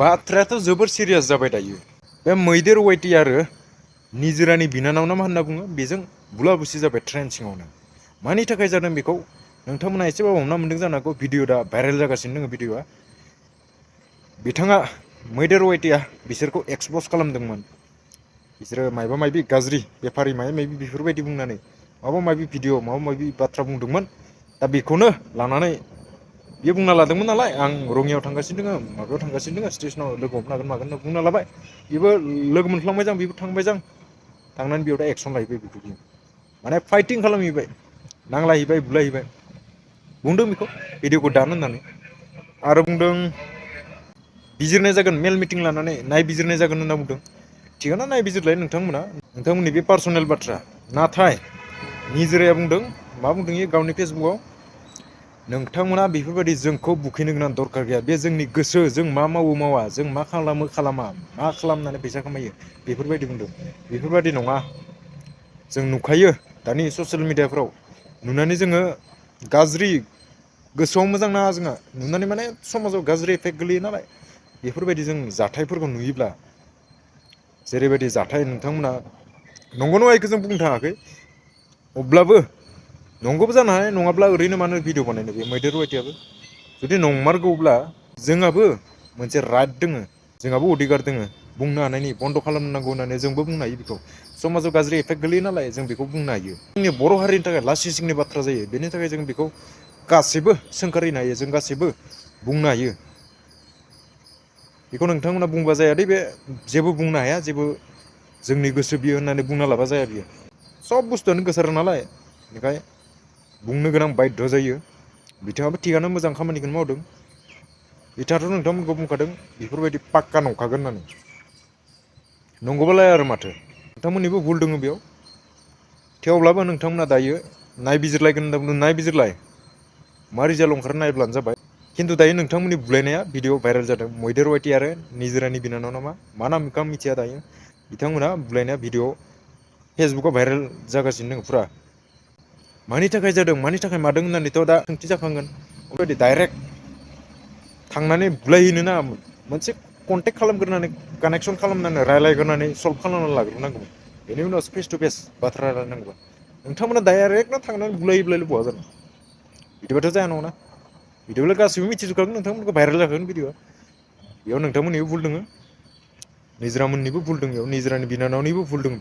बाथ्रायाथ' जोबोर सिरियास जाबाय दायो। बे मैदेर वाइटि आरो निजोरानि बिनानाव ना मा होनना बुङो बेजों बुला बुसि जाबाय ट्रेन सिङावनो। मानि थाखाय जादों बेखौ नोंथांमोना एसेबाबो हमना मोन्दों जानो हागौ। भिडिअ दा भाइरेल जागासिनो दङ भिडिअआ। बिथाङा मैदेर वाइटिया बिसोरखौ एक्सप'ज खालामदोंमोन। बिसोरो माबा माबि गाज्रि बेफारि माबा माबि बेफोरबायदि बुंनानै माबा माबि भिडिअ माबा माबि बाथ्रा बुंदोंमोन। दा बेखौनो लानानै बियो बुंना लादोंमोन नालाय आं रङियाव थांगासिनो दङ माबायाव थांगासिनो दङ स्टेसनाव लोगो हमनो हागोन मागोन होनना बुंना लाबाय। बेबो लोगो मोनफ्लांबाय जां बेबो थांबाय जां थांनानै बेयाव दा एक्सन लाहैबाय बेखौ बियो माने फाइटिं खालामहैबाय नांलायहैबाय बुलायहैबाय बुंदों बेखौ भिडिअखौ दान होननानै आरो बुंदों बिजिरनाय जागोन मेल मिटिं लानानै नायबिजिरनाय जागोन होनना बुंदों। थिगानो नायबिजिरलाय नोंथांमोना नोंथांमोननि बे पार्सनेल बाथ्रा। नाथाय निजोराया बुंदों मा बुंदों इयो गावनि फेसबुकआव नोंथांमोना बेफोरबायदि जोंखौ बुखैनो गोनां दरखार गैया। बे जोंनि गोसो जों मा मावो मावा जों मा खालामो खालामा मा खालामनानै फैसा खामायो बेफोरबायदि बुंदों। बेफोरबायदि नङा जों नुखायो दानि ससियेल मिडियाफ्राव नुनानै जोङो गाज्रि गोसोआव मोजां नाङा जोंहा नुनानै माने समाजाव गाज्रि इफेक्ट गोलैयो नालाय। बेफोरबायदि जों जाथायफोरखौ नुयोब्ला जेरैबायदि जाथाय नोंथांमोना नंगौ नङा बेखौ जों बुंनो थाङाखै। अब्लाबो नंगौबो जानो हानाय नङाब्ला ओरैनो मानो भिडिअ बानायनो बे मैदेर वाइटियाबो जुदि नंमारगौब्ला जोंहाबो मोनसे राइट दङ जोंहाबो अधिकार दङ बुंनो हानायनि बन्द' खालामनांगौ होननानै जोंबो बुंनो हायो। बेखौ समाजाव गाज्रि इफेक्ट गोलैयो नालाय जों बेखौ बुंनो हायो। जोंनि बर' हारिनि थाखाय लासिं सिंनि बाथ्रा जायो। बेनि थाखाय जों बेखौ गासैबो सोंखारिनो हायो जों गासैबो बुंनो हायो। बेखौ नोंथांमोना बुंबा जाया दे बे जेबो बुंनो हाया जेबो जोंनि गोसो बियो होननानै बुंना लाबा जाया बियो सब बुस्थुआनो गोसारो नालाय बेखाय बुंनो गोनां बायध' जायो। बिथाङाबो थिगानो मोजां खामानिखौनो मावदों। बिथाङाथ' नोंथांमोनखौ बुंखादों बेफोरबायदि पाक्का नंखागोन होननानै नंगौबालाय आरो माथो नोंथांमोननिबो भुल दङ बेयाव। थेवब्लाबो नोंथांमोना दायो नायबिजिरलायगोन होनना बुंदों नायबिजिरलाय मा रिजाल्ट ओंखारो नायब्लानो जाबाय। खिन्थु दायो नोंथांमोननि बुलायनाया भिडिअ भाइरेल जादों मैदेर वाइटि आरो निजोरानि बिनानाव नामा मा नाम बेखौ आं मिथिया दायो बिथांमोना बुलायनाया भिडिअ फेसबुकाव भाइरेल जागासिनो दङ फुरा। मानि थाखाय जादों मानि थाखाय मादों होननानैथ' दा सोंथि जाखांगोन। ओरैबायदि डाइरेक्ट थांनानै बुलायहैनो नाङामोन मोनसे कन्टेक्ट खालामग्रोनानै कानेक्सन खालामनानै रायज्लायग्रोनानै सल्भ खालामनानै लाग्रोनांगौमोन। बेनि उनावसो फेस टु फेस बाथ्रा रायलायनांगौमोन। नोंथांमोना डाइरेक्टनो थांनानै बुलायै बुलायल' बहा जानो बिदिबाथ' जाया नङाना। बिदिब्ला गासैबो मिथिजोबखागोन नोंथांमोनखौ भाइरेल जाखागोन भिडिअआ। बेयाव नोंथांमोननिबो भुल दङ निजोरामोननिबो भुल दङ बेयाव निजोरानि बिनानावनिबो भुल दङ बेयाव।